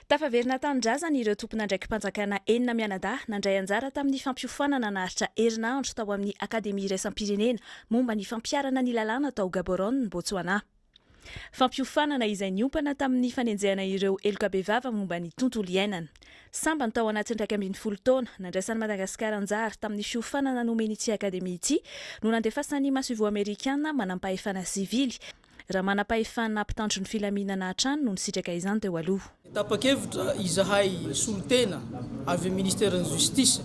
Tafaverina an-tanindrazana ireo tompon'andraiki-panjakana enina mianadahy nandray anjara tamin'ny fampiofanana naharitra herinandro tao amin'ny Akademia iraisam-pirenena momba ny fampiharana ny lalàna tao Gaborone, Botswana. Fampiofanana izay niompana tamin'ny fanenjehana ireo heloka bevava momba ny tontolo iainana. Sambany tao anatin'ny 11 taona nandraisan'i Madagasikara anjara tamin'ny fiofanana nomen'ity Akademia ity no nandefasan'ny masoivoho amerikana manampahefana sivily Raha manam-pahefana mpitandro ny filaminana hatrany no nisitraka izany teo aloha. Tapa-kevitra izahay solontena avy amin'ny ministeran'ny Justice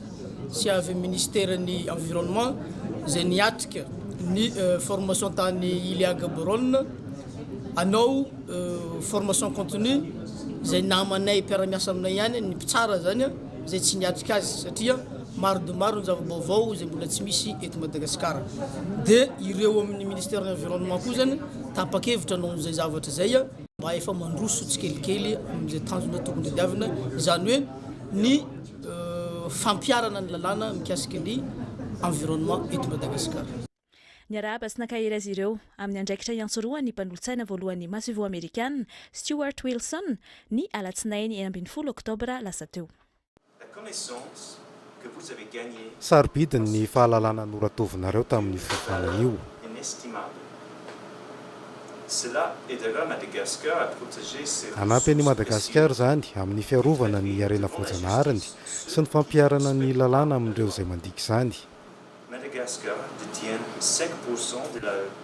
sy avy amin'ny ministeran'ny Environnement izay niatrika ny formation tany Ilia Gaborone hanao formation continue izay namanay mpiara-miasa aminay ihany ny mpitsara izany izay tsy niatrika azy satria maro dia maro ny zava-baovao izay mbola tsy misy eto Madagasikara. Dia ireo amin'ny ministeran'ny environnement koa izany tapa-kevitra noho izay zavatra izay mba efa mandroso tsikelikely amin'izay tanjona tokony tadiavina, izany hoe ny fampiharana ny lalàna mikasika ny environnement eto Madagasikara. Niarahaba sy nankahery azy ireo amin'ny andraikitra iantsorohan'ny mpanolotsaina voalohan'ny masoivoho amerikana, Stuart Wilson, ny alatsinainy 16 oktobra lasa teo. Sarobidy ny fahalalana noratovinareo tamin'io fiofanana io. Hanampy an'i Madagasikara izany amin'ny fiarovana ny harena voajanahariny sy ny fampiharana ny lalàna amin'ireo izay mandika izany.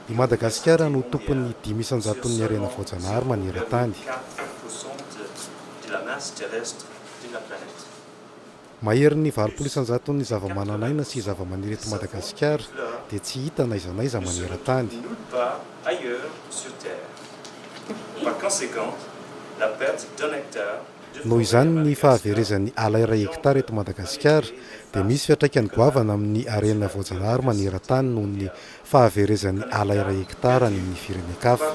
I Madagasikara no tompon'ny dimy isan-jaton'ny harena voajanahary maneran-tany. Maherin'ny 80 isan-jaton'ny zavamananaina sy zavamaniry eto Madagasikara dia tsy hita n'aiza n'aiza maneran-tany. Noho izany, ny fahaverezan'ny ala iray hektara eto Madagasikara dia misy fiantraikany goavana amin'ny harena voajanahary maneran-tany noho ny fahaverezan'ny ala iray hektara any amin'ny firenen-kafa.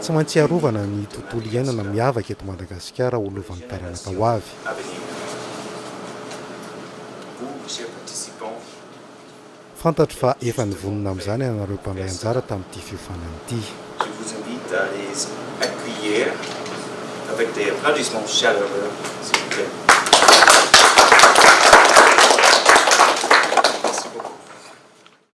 Tsy maintsy arovana ny tontolo iainana miavaka eto Madagasikara ho lovan'ny taranaka ho avy. Fantatro fa efa nivonona amin'izany ianareo mpandray anjara tamin'ity fiofanana ity. Je vous invite à les accueillir avec des applaudissements chaleureux, s'il vous plaît.